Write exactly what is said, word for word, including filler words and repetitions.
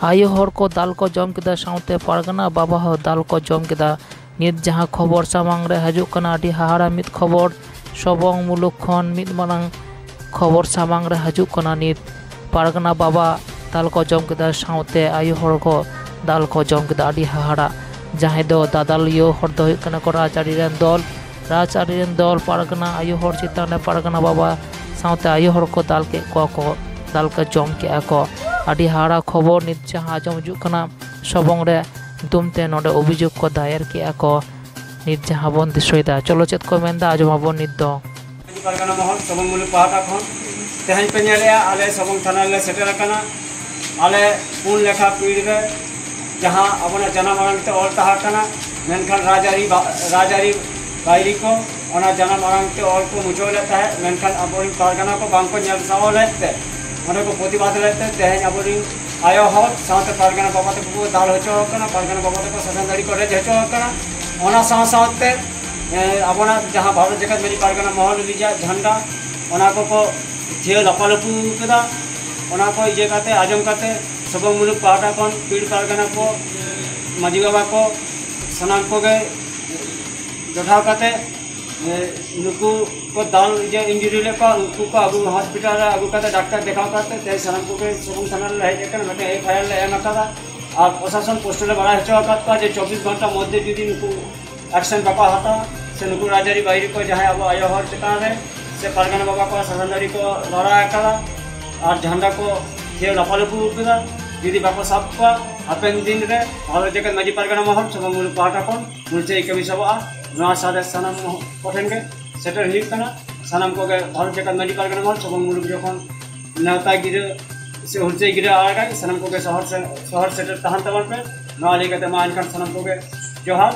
ᱟᱭᱳ ᱦᱚᱲ ᱠᱚ ᱫᱟᱞ ᱠᱚ ᱡᱚᱢ ᱠᱮᱫᱟ, ᱥᱟᱶᱛᱮ ᱯᱟᱨᱜᱟᱱᱟ ᱵᱟᱵᱟ ᱦᱚᱸ ᱫᱟᱞ ᱠᱚ ᱡᱚᱢ ᱠᱮᱫᱟ᱾ ᱱᱤᱛ ᱡᱟᱦᱟᱸ ᱠᱷᱚᱵᱚᱨ ᱥᱟᱢᱟᱝ ᱨᱮ ᱦᱤᱡᱩᱜ ᱠᱟᱱᱟ, ᱟᱹᱰᱤ ᱦᱟᱦᱟᱲᱟ ᱢᱤᱫ ᱠᱷᱚᱵᱚᱨ᱾ ᱥᱚᱵᱚᱝ ᱢᱩᱞᱩᱠ ᱠᱷᱚᱱ ᱢᱤᱫ ᱢᱟᱨᱟᱝ ᱠᱷᱚᱵᱚᱨ ᱥᱟᱢᱟᱝ ᱨᱮ ᱦᱤᱡᱩᱜ ᱠᱟᱱᱟ᱾ ᱱᱤᱛ ᱯᱟᱨᱜᱟᱱᱟ ᱵᱟᱵᱟ ᱫᱟᱞ ᱠᱚ ᱡᱚᱢ ᱠᱮᱫᱟ, ᱥᱟᱶᱛᱮ ᱟᱭᱳ ᱦᱚᱲ ᱠᱚ ᱫᱟᱞ ᱠᱚ ᱡᱚᱢ ᱠᱮᱫᱟ᱾ ᱟᱹᱰᱤ ᱦᱟᱦᱟᱲᱟ᱾ ᱡᱟᱦᱟᱸᱭ ᱫᱚ ᱫᱟᱫᱟᱞᱤᱭᱟᱹ ᱦᱚᱲ ᱫᱚ ᱦᱩᱭᱩᱜ ᱠᱟᱱᱟ ᱠᱚ ᱨᱟᱡᱽᱟᱹᱨᱤ ᱨᱮᱱ ᱫᱚᱞ᱾ ᱨᱟᱡᱽᱟᱹᱨᱤ ᱨᱮᱱ ᱫᱚᱞ ᱯᱟᱨᱜᱟᱱᱟ ᱟᱭᱳ ᱦᱚᱲ ᱪᱮᱛᱟᱱ ᱨᱮ ᱯᱟᱨᱜᱟᱱᱟ ᱵᱟᱵᱟ ᱥᱟᱶᱛᱮ ᱟᱭᱳ ᱦᱚᱲ ᱠᱚ ᱫᱟᱞ ᱠᱮᱫ ᱠᱚᱣᱟ ᱠᱚ, ᱫᱟᱞ ᱠᱚ ᱡᱚᱢ ᱠᱮᱜᱼᱟ ᱠᱚ᱾ ᱟᱹᱰᱤ ᱦᱟᱦᱟᱲᱟ ᱠᱷᱚᱵᱚᱨ ᱱᱤᱛ ᱡᱟᱦᱟᱸ ᱟᱸᱡᱚᱢ ᱦᱤᱡᱩᱜ ᱠᱟᱱᱟ, ᱥᱚᱵᱚᱝ ᱨᱮ ᱧᱩᱛᱩᱢ ᱛᱮ ᱱᱚᱰᱮ ᱚᱵᱷᱤᱡᱳᱜᱽ ᱠᱚ ᱫᱟᱭᱮᱨ ᱠᱮᱜᱼᱟ ᱠᱚ᱾ ᱱᱤᱛ ᱡᱟᱦᱟᱸ ᱵᱚᱱ ᱫᱤᱥᱟᱹᱭᱮᱫᱟ, ᱪᱚᱞᱚ ᱪᱮᱫ ᱠᱚ ᱢᱮᱱᱫᱟ, ᱟᱸᱡᱚᱢ ᱟᱵᱚᱱ ᱱᱤᱛ ᱫᱚ᱾ ᱯᱟᱨᱜᱟᱱᱟ ᱢᱚᱦᱚᱞ ᱥᱚᱵᱚᱝ ᱢᱩᱞᱩᱠ ᱯᱟᱦᱴᱟ ᱠᱷᱚᱱ ᱛᱮᱦᱮᱧ ᱯᱮ ᱧᱮᱞᱮᱜᱼᱟ, ᱟᱞᱮ ᱥᱚᱵᱚᱝ ᱛᱷᱟᱱᱟ ᱨᱮᱞᱮ ᱥᱮᱴᱮᱨ ᱟᱠᱟᱱᱟ᱾ ᱟᱞᱮ ᱯᱩᱱ ᱞᱮᱠᱷᱟ ᱯᱤᱲ ᱨᱮ ᱡᱟᱦᱟᱸ ᱟᱵᱚᱱᱟᱜ ᱡᱟᱱᱟᱢ ᱟᱲᱟᱝ ᱛᱮ ᱚᱞ ᱛᱟᱦᱮᱸ ᱠᱟᱱᱟ, ᱢᱮᱱᱠᱷᱟᱱ ᱨᱟᱡᱽᱟᱹᱨᱤ ᱵᱟ-, ᱨᱟᱡᱽᱟᱹᱨᱤ ᱵᱟᱹᱭᱨᱤ ᱠᱚ ᱚᱱᱟ ᱡᱟᱱᱟᱢ ᱟᱲᱟᱝ ᱛᱮ ᱚᱞ ᱠᱚ ᱢᱩᱪᱷᱟᱹᱣ ᱞᱮᱫ ᱛᱟᱦᱮᱸᱫ, ᱢᱮᱱᱠᱷᱟᱱ ᱟᱵᱚᱨᱮᱱ ᱯᱟᱨᱜᱟᱱᱟ ᱠᱚ ᱵᱟᱝ ᱠᱚ ᱧᱮᱞ ᱥᱟᱦᱟᱣ ᱞᱮᱫ ᱛᱮ ᱚᱸᱰᱮ ᱠᱚ ᱯᱨᱚᱛᱤᱵᱟᱫ ᱞᱮᱫ ᱛᱮ ᱛᱮᱦᱮᱧ ᱟᱵᱚᱨᱮᱱ ᱟᱭᱳ ᱦᱚᱲ ᱥᱟᱶᱛᱮ ᱯᱟᱨᱜᱟᱱᱟ ᱵᱟᱵᱟ ᱛᱟᱠᱚ ᱠᱚ ᱫᱟᱞ ᱦᱚᱪᱚ ᱟᱠᱟᱱᱟ, ᱯᱟᱨᱜᱟᱱᱟ ᱵᱟᱵᱟ ᱛᱟᱠᱚ ᱥᱟᱥᱟᱱ ᱫᱟᱲᱤ ᱠᱚ ᱨᱮᱡ ᱦᱚᱪᱚ ᱟᱠᱟᱱᱟ᱾ ᱚᱱᱟ ᱥᱟᱶ ᱥᱟᱶᱛᱮ, ᱮ, ᱟᱵᱚᱱᱟᱜ ᱡᱟᱦᱟᱸ ᱵᱷᱟᱨᱚᱛ ᱡᱟᱠᱟᱛ ᱢᱟᱹᱡᱷᱤ ᱯᱟᱨᱜᱟᱱᱟ ᱢᱚᱦᱚᱞ ᱨᱮᱭᱟᱜ ᱡᱷᱟᱱᱰᱟ, ᱚᱱᱟ ᱠᱚᱠᱚ ᱛᱷᱤᱭᱟᱹ ᱞᱟᱯᱟᱞᱩᱯᱩ ᱠᱮᱫᱟ᱾ ᱚᱱᱟ ᱠᱚ ᱤᱭᱟᱹ ᱠᱟᱛᱮ, ᱟᱸᱡᱚᱢ ᱠᱟᱛᱮ, ᱥᱚᱵᱚᱝ ᱢᱩᱞᱩᱠ ᱯᱟᱦᱴᱟ ᱠᱷᱚᱱ ᱯᱤᱲ ᱯᱟᱨᱜᱟᱱᱟ ᱠᱚ, ᱢᱟᱹᱡᱷᱤ ᱵᱟᱵᱟ ᱠᱚ, ᱥᱟᱱᱟᱢ ᱠᱚᱜᱮ ᱡᱚᱴᱟᱣ ᱠᱟᱛᱮ, ᱮ, ᱱᱩᱠᱩ ᱠᱚ ᱫᱟᱞ ᱤᱭᱟᱹ injury ᱞᱮᱫ ᱠᱚᱣᱟ, ᱩᱱᱠᱩ ᱠᱚ ᱟᱹᱜᱩ, ᱦᱚᱥᱯᱤᱴᱟᱞ ᱨᱮ ᱟᱹᱜᱩ ᱠᱟᱛᱮ, ᱰᱟᱠᱛᱟᱨ ᱫᱮᱠᱷᱟᱣ ᱠᱟᱛᱮ, ᱛᱮᱦᱮᱧ ᱥᱟᱱᱟᱢ ᱠᱚᱜᱮ ᱥᱚᱵᱚᱝ ᱛᱷᱟᱱᱟ ᱨᱮᱞᱮ ᱦᱮᱡ ᱟᱠᱟᱱᱟ, ᱢᱤᱫᱴᱮᱱ FIR ᱞᱮ ᱮᱢ ᱟᱠᱟᱫᱟ᱾ ᱟᱨ ᱯᱨᱚᱥᱟᱥᱚᱱ ᱯᱳᱥᱴ ᱞᱮ ᱵᱟᱲᱟᱭ ᱦᱚᱪᱚ ᱟᱠᱟᱫ ᱠᱚᱣᱟ ᱡᱮ ᱪᱚᱵᱵᱤᱥ ᱜᱷᱚᱱᱴᱟ ᱢᱚᱫᱽᱫᱷᱮ ᱡᱩᱫᱤ ᱱᱩᱠᱩ action ᱵᱟᱠᱚ ᱦᱟᱛᱟᱣᱟ, ᱥᱮ ᱱᱩᱠᱩ ᱨᱟᱡᱽᱟᱹᱨᱤ ᱵᱟᱹᱭᱨᱤ ᱠᱚ ᱡᱟᱦᱟᱸᱭ ᱟᱵᱚ ᱟᱭᱳ ᱦᱚᱲ ᱪᱮᱛᱟᱱ ᱨᱮ ᱥᱮ ᱯᱟᱨᱜᱟᱱᱟ ᱵᱟᱵᱟ ᱠᱚ ᱥᱟᱥᱟᱱ ᱫᱟᱲᱤ ᱠᱚ ᱨᱟᱲᱟ ᱟᱠᱟᱫᱟ ᱟᱨ ᱡᱷᱟᱱᱰᱟ ᱠᱚ ᱛᱷᱤᱭᱟᱹ ᱞᱟᱯᱟᱞᱩᱯᱩ ᱠᱮᱫᱟ, ᱡᱩᱫᱤ ᱵᱟᱠᱚ ᱥᱟᱵ ᱠᱚᱣᱟ, ᱦᱟᱯᱮᱱ ᱫᱤᱱ ᱨᱮ ᱵᱷᱟᱨᱚᱛ ᱡᱟᱠᱟᱛ ᱢᱟᱹᱡᱷᱤ ᱯᱟᱨᱜᱟᱱᱟ ᱢᱚᱦᱚᱞ ᱥᱚᱵᱚᱝ ᱢᱩᱞᱩᱠ ᱯᱟᱦᱴᱟ ᱠᱷᱚᱱ ᱢᱩᱞᱪᱟᱹᱭ ᱠᱟᱹᱢᱤ ᱥᱟᱵᱚᱜᱼᱟ᱾ ᱱᱚᱣᱟ ᱥᱟᱸᱫᱮᱥ ᱥᱟᱱᱟᱢ ᱠᱚᱴᱷᱮᱱ ᱜᱮ ᱥᱮᱴᱮᱨ ᱦᱩᱭᱩᱜ ᱠᱟᱱᱟ᱾ ᱥᱟᱱᱟᱢ ᱠᱚᱜᱮ ᱵᱷᱟᱨᱚᱛ ᱡᱟᱠᱟᱛ ᱢᱟᱹᱡᱷᱤ ᱯᱟᱨᱜᱟᱱᱟ ᱢᱚᱦᱚᱞ ᱥᱚᱵᱚᱝ ᱢᱩᱞᱩᱠ ᱡᱚᱠᱷᱚᱱ ᱱᱮᱣᱛᱟ ᱜᱤᱨᱟᱹ ᱥᱮ ᱦᱩᱞᱥᱟᱹᱭ ᱜᱤᱨᱟᱹ ᱟᱲᱟᱜᱟᱭ, ᱥᱟᱱᱟᱢ ᱠᱚᱜᱮ ᱥᱚᱦᱚᱨ ᱥᱮ-, ᱥᱚᱦᱚᱨ ᱥᱮᱴᱮᱨ ᱛᱟᱦᱮᱱ ᱛᱟᱵᱚᱱ ᱯᱮ᱾ ᱱᱚᱣᱟ ᱞᱟᱹᱭ ᱠᱟᱛᱮ ᱢᱟ ᱮᱱᱠᱷᱟᱱ ᱥᱟᱱᱟᱢ ᱠᱚᱜᱮ ᱡᱚᱦᱟᱨ᱾